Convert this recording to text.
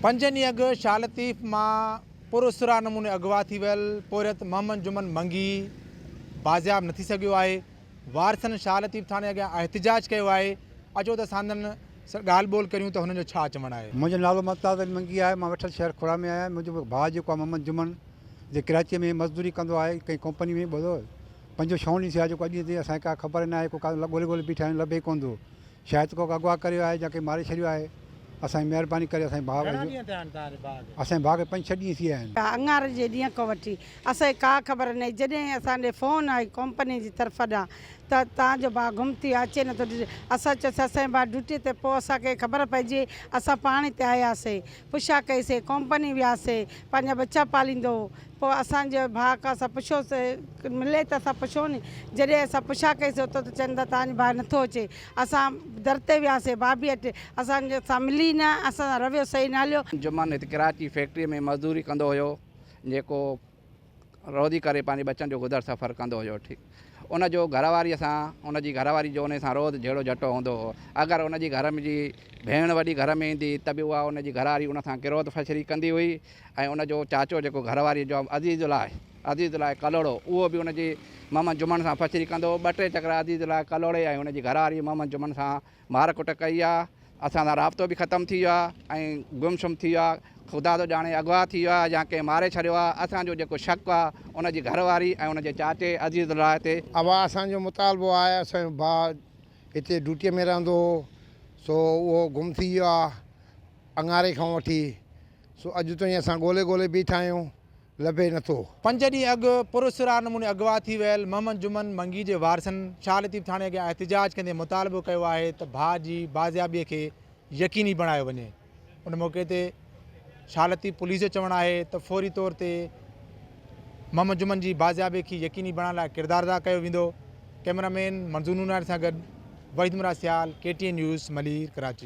پنجن ڏينهن اڳ شاهه لطيف مان پراسرار نموني اغوا ٿي ويل پورهيت محمد جمن منگي بازياب نه ٿي سگهيو آهي، وارثن شاهه لطيف ٿاڻي اڳيان احتجاج ڪيو آهي، اچو ته ساندن سان ڳالهه ٻولهه ڪريون ته هنن جو ڇا چوڻ آهي. منهنجو نالو ممتاز علي منگي آهي، مان وٺل شهر کهڙا ۾ آهيان، منهنجو ڀاء جيڪو آهي محمد جمن جي ڪراچيء ۾ مزدوري ڪندو آهي ڪنهن ڪمپني ۾ ٻڌو پنجون ڇهون ڏينهن ٿيو آهي جيڪو اڄ ڏينهن تائين اسان کي ڪا خبر ناهي ڪو ڳولي ڳولي بيٺا آهيون لڀي ڪونه ٿو شايد ڪو اغوا ڪريو آهي يا ڪنهن ماري ڇڏيو آهي. اسان جي مهرباني ڪري اسان جي ڀاء گهڻا ڏينهن ٿيا آهن توهان جي ڀاء کي؟ اسان جي ڀاء کي پنج ڇهه ڏينهن ٿي ويا آهن. اڱاري جي ڏينهن کان وٺي اسان کي ڪا خبر ناهي جڏهن اسان ڏي فون آئي ڪمپني جي طرف ڏانهن ته توهان جو ڀاء گم ٿي ويو آهي اچي نٿو ڏسجي اسان چيوسين اسان جو ڀاء ڊيوٽي تي پوء اسان کي خبر پئجي اسان پاڻ هتي آياسين پڇا ڪئي سين ڪمپني وياسين پنهنجا ٻچا پاليندو هو پوء اسان جي ڀاء کان اسان پڇيوسين ملي ته اسان پڇيو ني جڏهن اسان پڇا ڪئي سين اتو ته چون ٿا توهان جو ڀاء نٿو اچي اسان در تي وياسين ڀاڀي وٽ اسان سان ملي نه اسان سان رويو صحيح نه هليو. جمن هت ڪراچي فيڪٽري ۾ مزدوري ڪندو هيو جيڪو روزي ڪري پنهنجي ٻچن جو گذر سفر ڪندو هيو ٺيڪ ان جو گهر واري سان ان جي گهر واري جو ان سان روز جهيڙو جهٽو هوندو هو اگر ان جي گهر جي ڀيڻ وڏي گهر ۾ ايندي ته به اها ان جي گهر واري ان سان ڪروڌ فشري ڪندي هئي ۽ ان جو چاچو جيڪو گهر واري جو عزيز الله عزيز الله ڪلهوڙو اهو به ان جي محمد جمن سان فشري ڪندو هو ٻه ٽي چڪر عزيز الله ڪلهوڙي ۽ ان جي گهر واري محمد جمن سان مار ڪٽ ڪئي آ اسان سان رابطو به ختم ٿي ويو آ ۽ گم شم ٿي ويو آ خدا ٿو ڄاڻي اغوا ٿي ويو آ يا ڪنهن ماري ڇڏيو آ اسان جو جيڪو شڪ آ ان جي گهر واري ۽ ان جي چاچي عزيز الله تي. اها اسان جو مطالبو آهي اسان جو ڀاء هتي ڊيوٽي ۾ رهندو هو سو اهو گم ٿي ويو آ اڱاري کان وٺي سو اڄ تائين اسان ڳولي ڳولي بيٺا آهيون لڀي نٿو. پنج ڏينهن اڳ پراسرار نموني اغوا ٿي ويل محمد جمن منگي جي وارثن شاهه لطيف ٿاڻي اڳيان احتجاج ڪندي مطالبو ڪيو آهي ته ڀاء جي بازيابي کي يقيني بڻايو وڃي. ان موقعي تي شاهه لطيف پوليس جو چوڻ آهي ته فوري طور تي محمد جمن جي بازيابي کي يقيني بڻائڻ لاء ڪردار ادا ڪيو ويندو. ڪئميرا مين منظور نوناري سان گڏ Waheed Murad Sial, K T N news, Malir, Karachi.